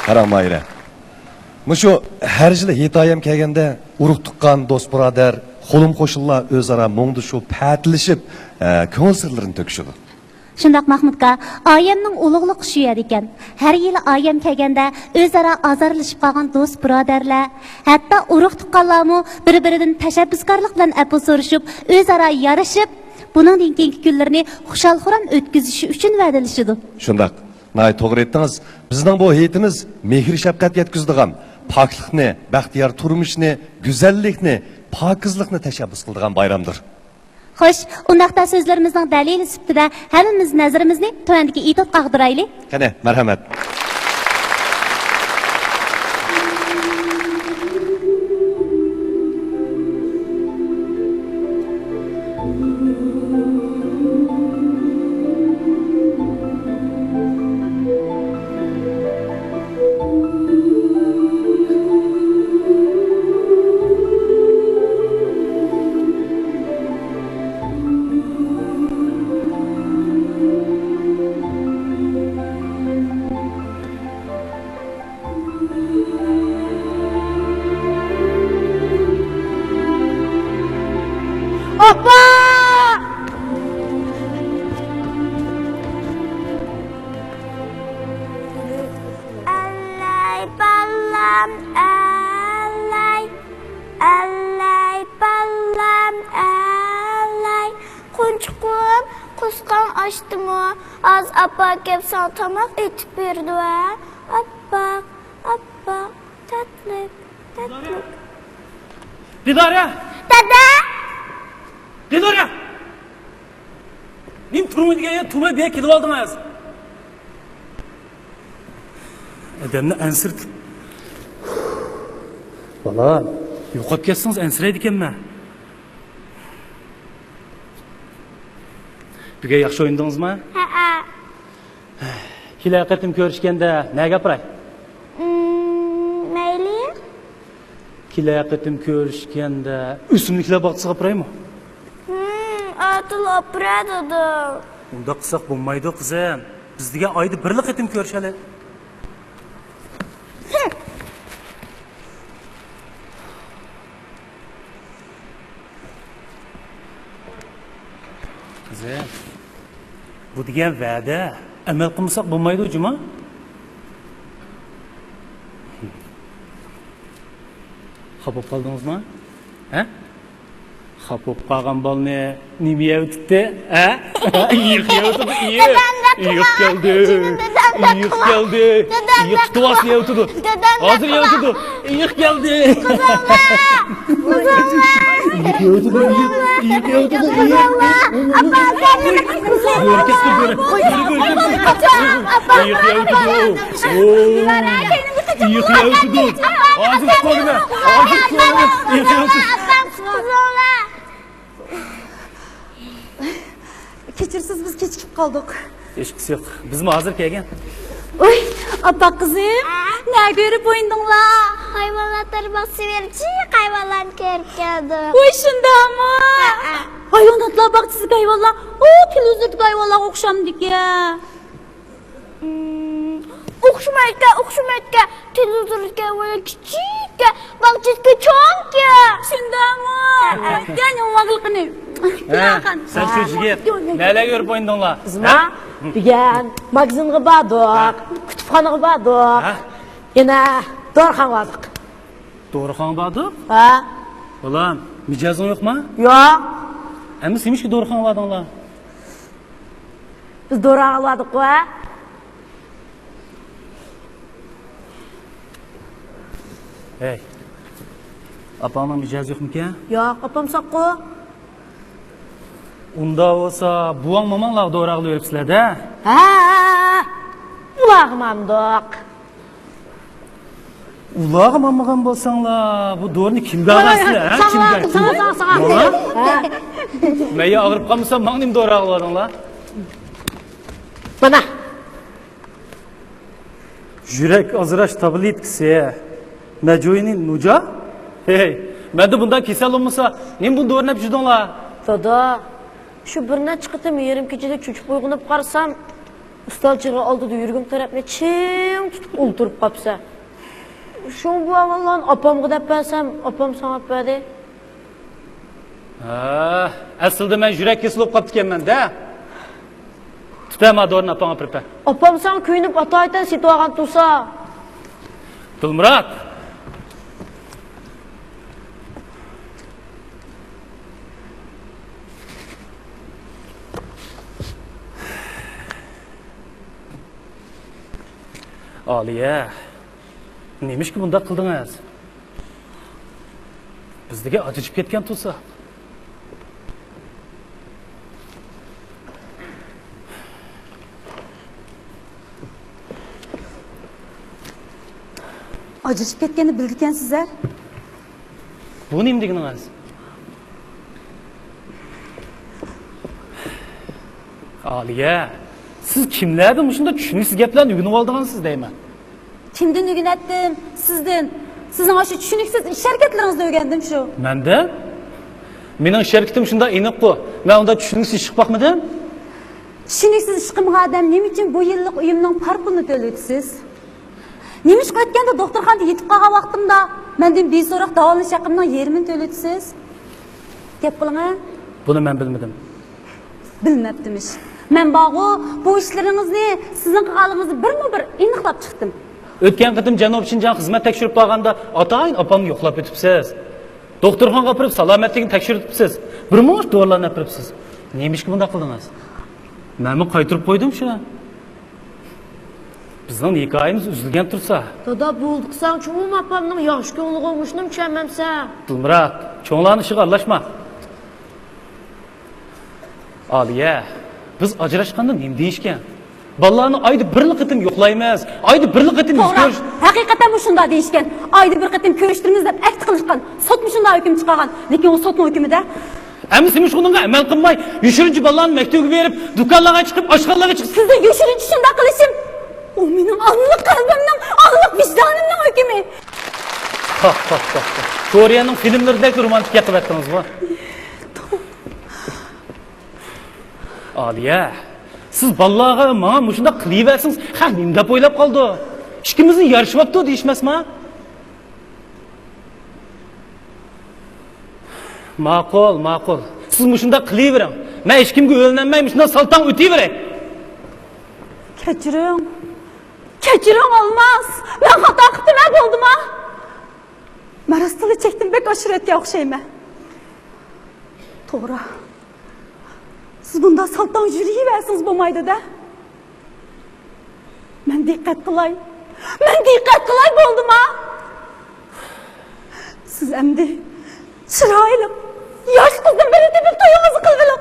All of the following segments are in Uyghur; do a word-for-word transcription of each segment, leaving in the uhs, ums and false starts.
قاراڭ ماھىرە، مۇشۇ ھەر يىلى ھېيت ئايەم كەلگەندە ئۇرۇق-تۇغقان، دوست-بۇرادەر، قولۇم-قوشنىلار ئۆزئارا مۇڭدىشىپ، پەتىلىشىپ، ئە، كۆڭۈل سىرلىرىنى تۆكۈشىدۇ. شۇنداق مەھمۇتكا، ئايەمنىڭ ئۇلۇغلۇقى شۇ يەردىكەن. ھەر يىلى ئايەم كەلگەندە ئۆزئارا ئازارلىشىپ قالغان دوست-بۇرادەرلەر، ھەتتا ئۇرۇق-تۇغقانلارمۇ بىر-بىرىدىن تەشەببۇسكارلىق بىلەن ئەپۇ سورىشىپ، ئۆزئارا يارىشىپ، بۇنىڭدىن كېيىنكى كۈنلىرىنى خۇشال-خۇرام ئۆتكۈزۈشى ئۈچۈن ۋەدىلىشىدۇ. شۇنداق. ناھايىتى توغرا ئېيتتىڭىز. بىزنىڭ بۇ ھېيتىمىز مېھىر-شەپقەت يەتكۈزىدىغان، پاكلىقنى، بەختىيار تۇرمۇشنى، گۈزەللىكنى، پاكىزلىقنى تەشەببۇس قىلىدىغان بايرامدۇر. خوش، ئۇنداقتا سۆزلىرىمىزنىڭ دەلىلى سۈپىتىدە ھەممىمىز نەزىرىمىزنى تۆۋەندىكى ئېتوتقا ئاغدۇرايلى. قېنى، مەرھەمەت. ئاپا! ئەللەي بالام، ئەللەي، ئەللەي بالام، ئەللەي. قونچىقىم، قورسىقىڭ ئاچتىمۇ؟ ھازىر ئاپا كەپ ساڭا تاماق ئېتىپ بېرىدۇ ھە. ئاپپاق، ئاپپاق، تاتلىق، تاتلىق. دىدارە! دادا! دىدارە! نېمە تۇرماي دېگەن يا، تۇرماي بۇ يەرگە كېلىۋالدىڭىز؟ ئادەمنى ئەنسىرىتىپ. بالام، يوقاپ كەتسىڭىز ئەنسىرەيدىكەنمەن. بۈگۈن ياخشى ئوينىدىڭىزمۇ؟ ھەئە. كېلەر قېتىم كۆرۈشكەندە نەگە ئاپىراي؟ مم، مەيلى. كېلەر قېتىم كۆرۈشكەندە ئۆسۈملۈكلەر باغچىسىغا ئاپىرايمۇ؟ مم، ئاتىلا ئاپىرە دادا. ئۇنداق قىلساق بولمايدۇ قىزىم. بىز دېگەن ئايدا بىرلا قېتىم كۆرۈشەلى. قىزىم، بۇ دېگەن ۋەدە، ئەمەل قىلمىساق بولمايدۇ جۇما. خاپا بولۇپ قالدىڭىزمۇ؟ ھە؟ خاپا بولۇپ قالغان بالىنى نېمە يەۋېتىپتۇ؟ ھە؟ ئېيىق يەۋېتىپتۇ، ئېيىق. ئېيىق كەلدى. ئېيىق كەلدى. ئېيىق تۇتۇۋالسا يەۋېتىدۇ. ھازىر يەۋېتىدۇ. ئېيىق كەلدى. ئېيىق يەۋېتىدۇ، ئېيىق. ئېيىق يەۋېتىدۇ، ئېيىق. بۆرە كەتتى، بۆرە. بۆرە، بۆرە كەتتى. ئېيىق يەۋېتىدۇ. ئېيىق يەۋېتىدۇ. ھازىر تۇتۇۋالىمەن. ھازىر تۇتۇۋالىمەن. ئېيىق يەۋېتىدۇ. كەچۈرسىز، بىز كېچىكىپ قالدۇق. ھېچقىسى يوق. بىزمۇ ھازىر كەلگەن. ئۇي، ئاپا قىزىم، ھە؟ نەگە يۈرۈپ ئوينىدىڭلار؟ ھايۋانلار باغچىسىغا بېرىپ جىق ھايۋانلارنى كۆرۈپ كەلدۇق. ئۇي، شۇنداقمۇ؟ ھە، ھە. ھايۋاناتلار باغچىسىدىكى ھايۋانلار، ئۇ تېلېۋىزوردىكى ھايۋانلارغا ئوخشامدىكەن؟ ئوخشىمايدىكەن، ئوخشىمايدىكەن. تېلېۋىزوردىكى ھايۋانلار كىچىككەن، باغچىدىكى چوڭكەن. شۇنداقمۇ؟ ھە. يەنە ماڭغىلى قېنى. ھە، سەن شۇ يىگىت، نەلەرگە يۈرۈپ ئوينىدىڭلار؟ بىزمۇ دېگەن ماگىزىنغا باردۇق، كۇتۇپخانىغا باردۇق. ھە؟ يەنە دورىخانىغا باردۇق. دورىخانىغا باردۇق؟ ھە. بالام، مىجەزىڭ يوقما؟ يوق. ئەمدى نېمىشقا دورىخانىغا باردىڭلار؟ بىز دورىخانىغا باردۇققۇ، ھە؟ ھەي، ئاپاڭنىڭ مىجەزى يوقمىكەن؟ يوق، ئاپام ساققۇ. ئۇنداق بولسا، بوۋاڭ، ماماڭلارغا دورىخانىغا بېرىپسىلەر-دە؟ ھە، ھە، ھە. ئۇلارغا ماڭدۇق. ئۇلارغا ماڭمىغان بولساڭلار، بۇ دورىنى كىمگە ئالغانسىلەر، ھە؟ ساڭا، كىمگە؟ ساڭا، ساڭا، ساڭا. ماڭا؟ ھە. مەن يا ئاغرىپ قالمىسام، ماڭا نېمە دورا ئالغىلىۋالدىڭلار؟ مانا. يۈرەك ئازراش تابلېتكىسى. ناجوينى نۇجا؟ ھەي، مەندە بۇنداق كېسەل بولمىسا، نېمە بۇ دورىنى ئەپ يۈردۈڭلار؟ دادا، شۇ بىر نەچچە قېتىم يېرىم كېچىدە چۆچۈپ ئويغىنىپ قارىسام، ئۈستەل چىرىغى ئالدىدا يۈرگۈم تەرەپنى چىڭ تۇتۇپ ئولتۇرۇپ قاپسەن. شۇڭا بۇ ئەھۋاللارنى ئاپامغا دەپ بەرسەم، ئاپام ساڭا ئەپ بەردى. ھە، ئەسلىدە مەن يۈرەك كېسىلى بولۇپ قاپتىكەنمەن-دە. تۇتە ما دورىنى ئاپاڭ ئاپىرىپ بەر. ئاپام ساڭا كۆيۈنۈپ ئاتايىتەن سېتىۋالغان تۇرسا. دىلمۇرات! ئالىيە، نېمىشقا بۇنداق قىلدىڭىز؟ بىزدىكى ئاجرىشىپ كەتكەن تۇرسا. ئاجرىشىپ كەتكەننى بىلىدىكەنسىز-ھە؟ بۇ نېمە دېگىنىڭىز؟ ئالىيە، سىز كىملەردىن مۇشۇنداق چۈشىنىكسىز گەپلەرنى ئۆگىنىۋالدىڭىز سىز دەيمەن. كىمدىن ئۆگىنەتتىم؟ سىزدىن. سىزنىڭ ئاشۇ چۈشىنىكسىز ئىش ھەرىكەتلىرىڭىزدىن ئۆگەندىم شۇ. مەندىن؟ مېنىڭ ئىش ھەرىكىتىم شۇنداق ئېنىققۇ. مەن ئۇنداق چۈشىنىكسىز ئىش قىلىپ باقمىدىم. چۈشىنىكسىز ئىش قىلمىغان ئادەم نېمە ئۈچۈن بۇ يىللىق ئۆيۈمنىڭ پار پۇلىنى تۆلىۋېتىسىز؟ نېمىشقا ئۆتكەندە دوختۇرخانىدا يېتىپ قالغان ۋاقتىمدا مەندىن بىسوراق داۋالىنىش ھەققىمنىڭ يېرىمىنى تۆلىۋېتىسىز؟ گەپ قىلىڭە. بۇنى مەن بىلمىدىم. بىلمەپتىمىش. مەن بارغۇ، بۇ ئىشلىرىڭىزنى، سىزنىڭ قىلغانلىقىڭىزنى بىرمۇ بىر ئېنىقلاپ چىقتىم. ئۆتكەن قېتىم جەنۇبىي شىنجاڭ خىزمەت تەكشۈرۈپ بارغاندا ئاتايىن ئاپامنى يوقلاپ ئۆتۈپسىز. دوختۇرخانىغا ئاپىرىپ سالامەتلىكىنى تەكشۈرتۈپسىز. بىر مۇنچە دورىلارنى ئەپىرىپسىز. نېمىشقا بۇنداق قىلدىڭىز؟ مەنمۇ قايتۇرۇپ قويدۇم شۇ. بىزنىڭ ھېكايىمىز ئۈزۈلگەن تۇرسا. دادا، بولدى قىلساڭ، چوڭ ئاپامنىڭ ياخشى كۆڭلىگە مۇشۇنىمۇ چۈشەنمەمسەن؟ دىلمۇرات، چوڭلارنىڭ ئىشىغا ئارىلاشما. ئالىيە، بىز ئاجراشقاندا نېمە دېيىشكەن؟ بالىلارنى ئايدا بىرلا قېتىم يوقلايمىز، ئايدا بىرلا قېتىم يۈز توغرا، كۆرۈش. ھەقىقەتەن مۇشۇنداق دېيىشكەن. ئايدا بىر قېتىم كۆرۈشتۈرىمىز دەپ ئەھدە قىلىشقان. سوتمۇ شۇنداق ھۆكۈم چىقارغان. لېكىن ئۇ سوتنىڭ ھۆكمىدە. ئەمدى سىز مۇشۇنىڭغا ئەمەل قىلماي، يوشۇرۇنچە بالىلارنى مەكتەپكە بېرىپ، دۇكانلارغا چىقىپ، ئاشخانىلارغا چىقىپ. سىزنى يوشۇرۇنچە شۇنداق قىلىشىم، ئۇ مېنىڭ ئانىلىق قەلبىمنىڭ، ئانىلىق ۋىجدانىمنىڭ ھۆكمى. كورېيەنىڭ فىلىملىرىدەك رومانتىك گەپ قىلىۋەتتىڭىزغۇ. ئالىيە، سىز بالىلارغا ماڭا مۇشۇنداق قىلىۋەرسىڭىز، خەق نېمە دەپ ئويلاپ قالىدۇ؟ ئىككىمىزنى يارىشىۋاپتۇ دېيىشمەسما؟ ماقۇل، ماقۇل. سىز مۇشۇنداق قىلىۋېرىڭ. مەن ھېچكىمگە ئۆرلەنمەي مۇشۇنداق سالتاڭ ئۆتۈۋېرەي. كەچۈرۈڭ. كەچۈرۈڭ، ئالماس. مەن خاتا قىپتىمەن، بولدىما؟ مەن راستلا چەكتىن بەك ئاشۇرۇۋەتكەن ئوخشايمەن. توغرا. سىز بۇنداق سالتاڭ يۈرۈۋەرسىڭىز بولمايدۇ-دە. مەن دىققەت قىلاي. مەن دىققەت قىلاي، بولدىما؟ سىز ئەمدى چىرايلىق، ياش قىزدىن بىرنى تېپىپ تويىڭىزنى قىلىۋېلىڭ.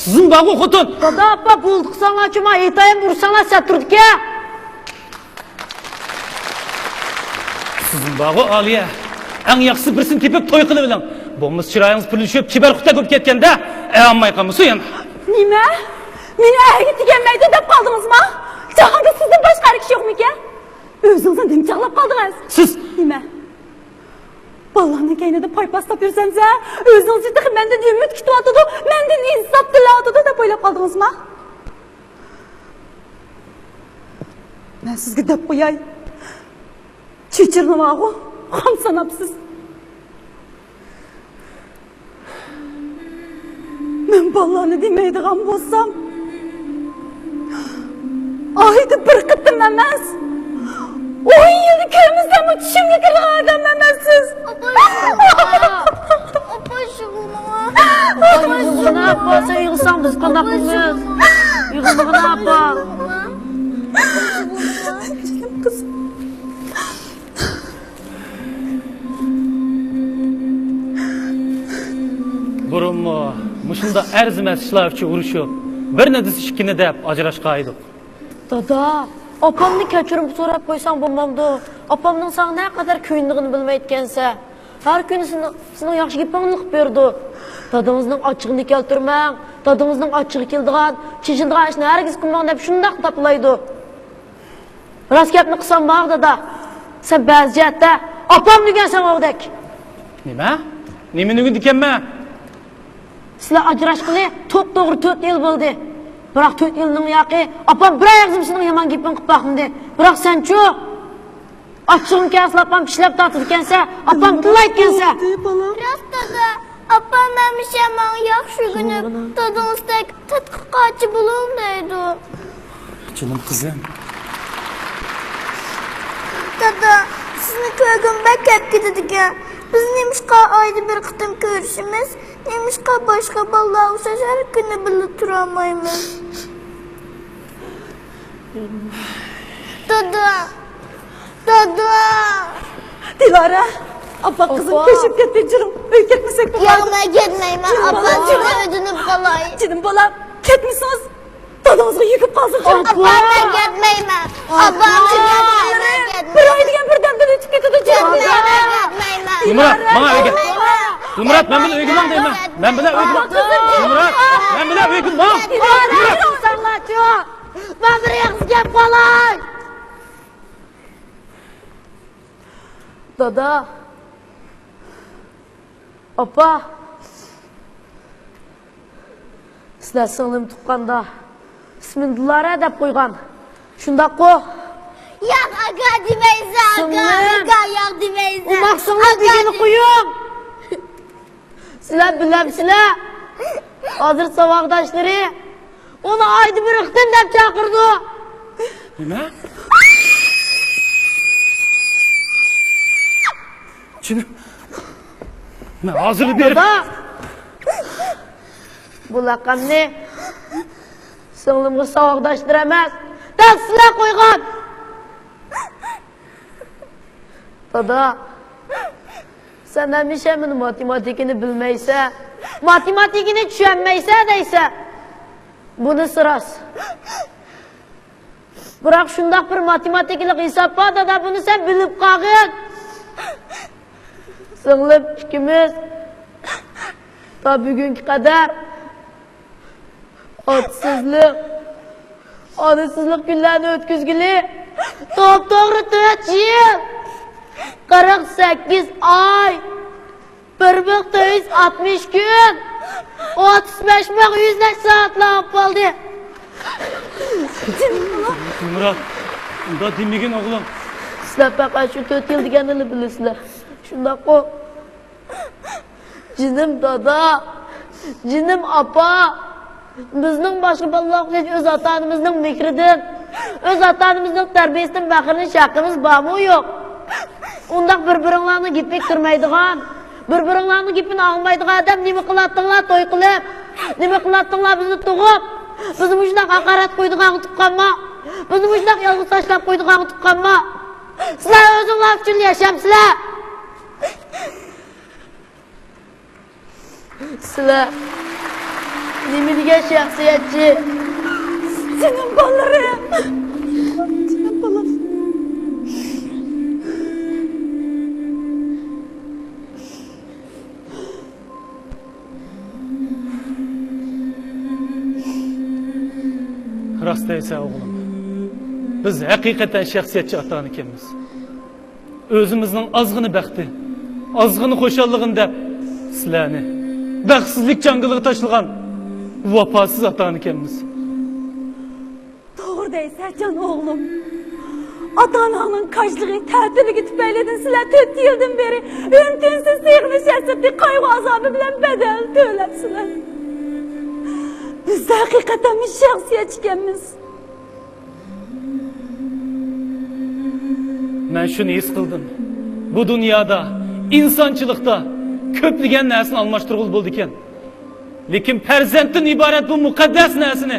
سىزمۇ بارغۇ خوتۇن. دادا، ئاپا، بولدى قىلساڭلارچۇ، ماڭا ئېيتايىن، ئۇرساڭلار سەت تۇرىدىكەن. سىزمۇ بارغۇ ئالىيە. ئەڭ ياخشىسى بىرسىنى تېپىپ توي قىلىۋېلىڭ. بولمىسا چىرايىڭىز پۈرلىشىپ، چىبەر قۇتەك بولۇپ كەتكەندە، ئەمماي قالمىسۇن يەنە. نېمە؟ مېنى ئەرگە تېگەلمەيدۇ دەپ قالدىڭىزما؟ جاھاندا سىزدىن باشقا ئەر كىشى يوقمىكەن؟ ئۆزىڭىزنى نېمە چاغلاپ قالدىڭىز؟ سىز. نېمە؟ بالىلارنىڭ كەينىدە پايپاس تاپىۋەرسەمسە، ئۆزىڭىزنى تېخى مەندىن ئۈمىد كۈتۈۋاتىدۇ، مەندىن ئىنساپ تىلەۋاتىدۇ دەپ ئويلاپ قالدىڭىزما؟ مەن سىزگە دەپ قوياي، چېچىرنىۋالغۇ، خام ساناپسىز. مەن بالىلارنى دېمەيدىغان بولسام، ئايدا بىر قېتىم ئەمەس، ئون يىلدا كۆرمىسەممۇ چۈشۈمگە كىرىدىغان ئادەم ئەمەسسىز. ئاپا، يىغلىما. ئاپا، يىغلىما. ئاپا، يىغلىما، ئاپا، سەن يىغلىساڭ بىز قانداق قىلىمىز؟ يىغلىمىغىنا، ئاپا. جېنىم قىزىم. بۇرۇنمۇ مۇشۇنداق ئەرزىمەس ئىشلار ئۈچۈن ئۇرۇشۇپ، بىرنى دېسە ئىككىنى دەپ ئاجراشقان ئىدۇق. دادا، ئاپامنى كەچۈرۈم سوراپ قويساڭ بولمامدۇ؟ ئاپامنىڭ ساڭا نەقەدەر كۆيۈنىدىغىنىنى بىلمەيدىكەنسەن. ھەر كۈنى سېنىڭ، سېنىڭ ياخشى گېپىڭنى قىلىپ بېرىدۇ. دادىڭىزنىڭ ئاچچىقىنى كەلتۈرمەڭ، دادىڭىزنىڭ ئاچچىقى كېلىدىغان، چېچىلىدىغان ئىشنى ھەرگىز قىلماڭ دەپ شۇنداق تاپىلايدۇ. راست گەپنى قىلسام بار دادا، سەن بەزى جەھەتتە ئاپامنى ئۆگەنسەڭ ئوغدەك. نېمە؟ نېمىنى ئۆگىنىدىكەنمەن؟ سىلەر ئاجراشقىلى توپتوغرا تۆت يىل بولدى. بىراق تۆت يىلنىڭ ياقى ئاپام بىر ئېغىزمۇ سېنىڭ يامان گېپىڭنى قىلىپ باقمىدى. بىراق سەنچۇ؟ ئاچچىقىم كەلسىلا ئاپام پىشلەپ تارتىدىكەنسە، ئاپام تىللايدىكەنسە. راست دادا، ئاپام ھەمىشە ماڭا ياخشى ئۆگىنىپ، دادىڭىزدەك تەتقىقاتچى بولۇڭ دەيدۇ. جېنىم قىزىم. دادا، سىزنى كۆرگۈم بەك كەپ كېتىدىكەن. بىز نېمىشقا ئايدا بىر قېتىم كۆرۈشىمىز؟ نېمىشقا باشقا بالىلار ئوخشاش ھەر كۈنى بىللە تۇرالمايمىز؟ دادا! دادا! دىلارە! ئاپا قىزىم ئوپا! كۆشۈپ كەتتى، جۇرۇڭ. ئۆيگە كەتمىسەك بولمايدۇ. ياق، مەن كەتمەيمەن. جېنىم ئاپام بالام. سىزنى ئۆزىنىپ قالاي. جېنىم بالام، كەتمىسىڭىز دادىڭىزغا يۈكۈپ قالسۇن. ئاپا! ئاپا، مەن كەتمەيمەن. ئاپا! ئاپا، مەن كەتمەيمەن. بىر ئاي دېگەن بىردەمدىن ئۆتۈپ كېتىدۇ، جېنىم. كەتمەيمەن، كەتمەيمەن. گۈلمۇرات، ماڭ ئۆيگە. گۈلمۇرات، مەن بىلەن ئۆيگە ماڭ دەيمەن. مەن بىلەن ئۆيگە ماڭ. گۈلمۇرات، مەن بىلەن ئۆيگە ماڭ. گۈلمۇرات. مەن بىر ئېغىز گەپ قىلاي. دادا. ئاپا، سىلەر سىڭلىم تۇغقاندا ئىسمىنى دىلارە دەپ قويغان، شۇنداققۇ؟ ياق، ئاكا دېمەيسەن، ئاكا، سىڭلىم. ئاكا، ياق دېمەيسەن. ئۇنداق سىڭلىم ئاكا دېگىنى دېمەيسەن. قويۇڭ. سىلەر بىلەمسىلەر؟ ھازىر ساۋاقداشلىرى ئۇنى ئايدا بىر قېتىم دەپ چاقىرىدۇ. نېمە؟ جېنىم، مەن ھازىرلا بېرىپ. دادا! بۇ لەقەمنى سىڭلىمغا ساۋاقداشلىرى ئەمەس، دەل سىلەر قويغان. دادا، سەن ھەمىشە مېنى ماتېماتىكىنى بىلمەيسەن، ماتېماتىكىنى چۈشەنمەيسەن دەيسەن. بۇنىسى راست. بىراق شۇنداق بىر ماتېماتىكىلىق ھېساب بار، دادا، بۇنى سەن بىلىپ قالغىن. سىڭلىم ئىككىمىز تا بۈگۈنگە قەدەر ئاتىسىزلىق، ئانىسىزلىق كۈنلەرنى ئۆتكۈزگىلى توپتوغرا تۆت يىل، قىرىق سەككىز ئاي، بىر مىڭ تۆت يۈز ئاتمىش كۈن، ئوتتۇز بەش مىڭ يۈز نەچچە سائەتلەر بولۇپ قالدى. گۈلمۇرات، ئۇنداق دېمىگىن ئوغلۇم. سىلەر پەقەت شۇ تۆت يىل دېگەننىلا بىلىسىلەر. شۇنداققۇ؟ جېنىم دادا، جېنىم ئاپا، بىزنىڭ باشقا بالىلار ئوخشاش ئۆز ئاتا-ئانىمىزنىڭ مېھرىدىن، ئۆز ئاتا-ئانىمىزنىڭ تەربىيەسىدىن پەخىرلىنىش ھەققىمىز بارمۇ يوق؟ ئۇنداق بىر-بىرىڭلارنىڭ گېپىگە كىرمەيدىغان، بىر-بىرىڭلارنىڭ گېپىنى ئاڭلىمايدىغان ئادەم نېمە قىلاتتىڭلار توي قىلىپ؟ نېمە قىلاتتىڭلار بىزنى تۇغۇپ؟ بىزنى مۇشۇنداق ھاقارەت قويىدىغانغا تۇغقانما؟ بىزنى مۇشۇنداق يالغۇز تاشلاپ قويىدىغانغا تۇغقانما؟ سىلەر ئۆزۈڭلار ئۈچۈن ياشامسىلەر؟ سىلەر نېمە دېگەن شەخسىيەتچى؟ جېنىم بالىلىرىم! جېنىم بالام! راست دەيسەن ئوغلۇم، بىز ھەقىقەتەن شەخسىيەتچى ئاتا-ئانا ئىكەنمىز. ئۆزىمىزنىڭ ئازغىنە بەختى، ئازغىنە خۇشاللىقىنى دەپ، سىلەرنى بەختسىزلىك جاڭگىلىغا تاشلىغان ۋاپاسىز ئاتا-ئانا ئىكەنمىز. توغرا دەيسەن، جان ئوغلۇم. ئاتا-ئاناڭنىڭ كاجلىقى، تەتۈرلۈكى تۈپەيلىدىن سىلەر تۆت يىلدىن بېرى ئۈن-تىنسىز سېغىنىش ھەسرىتى، قايغۇ-ئازابى بىلەن بەدەل تۆلەپسىلەر. بىز ھەقىقەتەن شەخسىيەتچى ئىكەنمىز. مەن شۇنى ھېس قىلدىم. بۇ دۇنيادا، ئىنسانچىلىقتا كۆپلىگەن نەرسىنى ئالماشتۇرغىلى بولىدىكەن. لېكىن پەرزەنتتىن ئىبارەت بۇ مۇقەددەس نەرسىنى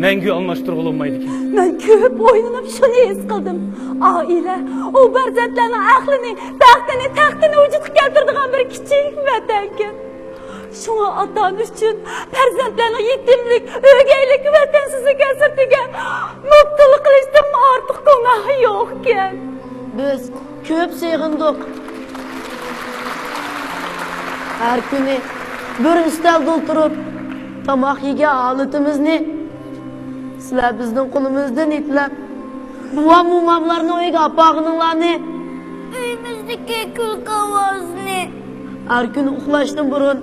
مەڭگۈ ئالماشتۇرغىلى بولمايدىكەن. مەن كۆپ ئويلىنىپ شۇنى ھېس قىلدىم. ئائىلە، ئۇ پەرزەنتلەرنىڭ ئەقلىنى، بەختىنى، تەختىنى ۋۇجۇدقا كەلتۈرىدىغان بىر كىچىك ۋەتەنكەن. شۇڭا ئاتا-ئانا ئۈچۈن پەرزەنتلەرنىڭ يېتىملىك، ئۆگەيلىك، ۋەتەنسىزلىك ھەسرىتىگە مۇپتىلا قىلىشتىن ئارتۇق گۇناھ يوقكەن. بىز كۆپ سېغىندۇق. ھەر كۈنى بىر ئۈستەلدە ئولتۇرۇپ، تاماق يېگەن ھالىتىمىزنى سىلەر بىزنىڭ قولىمىزدىن يېتىلەپ، بوۋام-موماملارنىڭ ئۆيىگە ئاپارغىنىڭلارنى، ئۆيىمىزدىكى كۈلكە ئاۋازىنى، ھەر كۈنى ئۇخلاشتىن بۇرۇن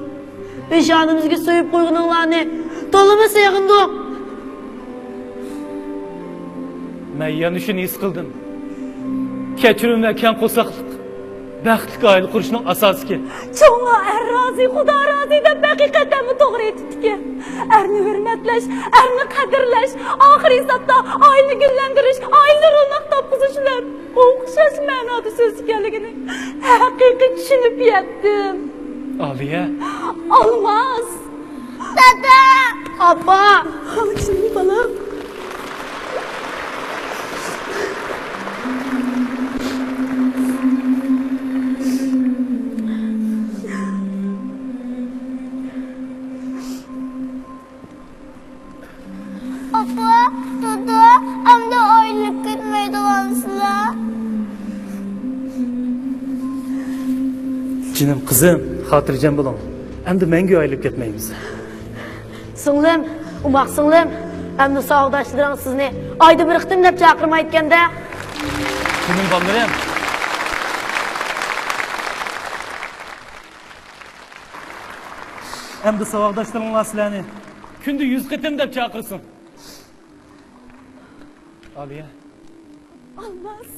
پېشانىمىزگە سۆيۈپ قويغىنىڭلارنى تولىمۇ سېغىندۇق. مەن يەنە شۇنى ھېس قىلدىم. كەچۈرۈم ۋە كەڭ قورساقلىق بەختلىك ئائىلە قۇرۇشنىڭ ئاساسىكەن. چوڭلار ئەر رازى، خۇدا رازى دەپ ھەقىقەتەنمۇ توغرا ئېيتىپتىكەن. ئەرنى ھۆرمەتلەش، ئەرنى قەدىرلەش، ئاخىرى ھېسابتا ئائىلىنى گۈللەندۈرۈش، ئائىلىدە روناق تاپقۇزۇش بىلەن ئوخشاش مەنادا سۆز ئىكەنلىكىنى ھەقىقىي چۈشىنىپ يەتتىم. ئالىيە. ئالماس. دادا! ئاپا! جېنىم بالام. ئاپا، دادا، ئەمدى ئايرىلىپ كەتمەيدىغانسىلەر. جېنىم قىزىم، خاتىرجەم بولۇڭ. ئەمدى مەڭگۈ ئايرىلىپ كەتمەيمىز. سىڭلىم، ئوماق سىڭلىم، ئەمدى ساۋاقداشلىرىڭ سىزنى ئايدا بىر قېتىم دەپ چاقىرمايدىكەن-دە. جېنىم بالىلىرىم. ئەمدى ساۋاقداشلىرىڭلار سىلەرنى كۈندە يۈز قېتىم دەپ چاقىرسۇن. ئالىيە. ئالماس.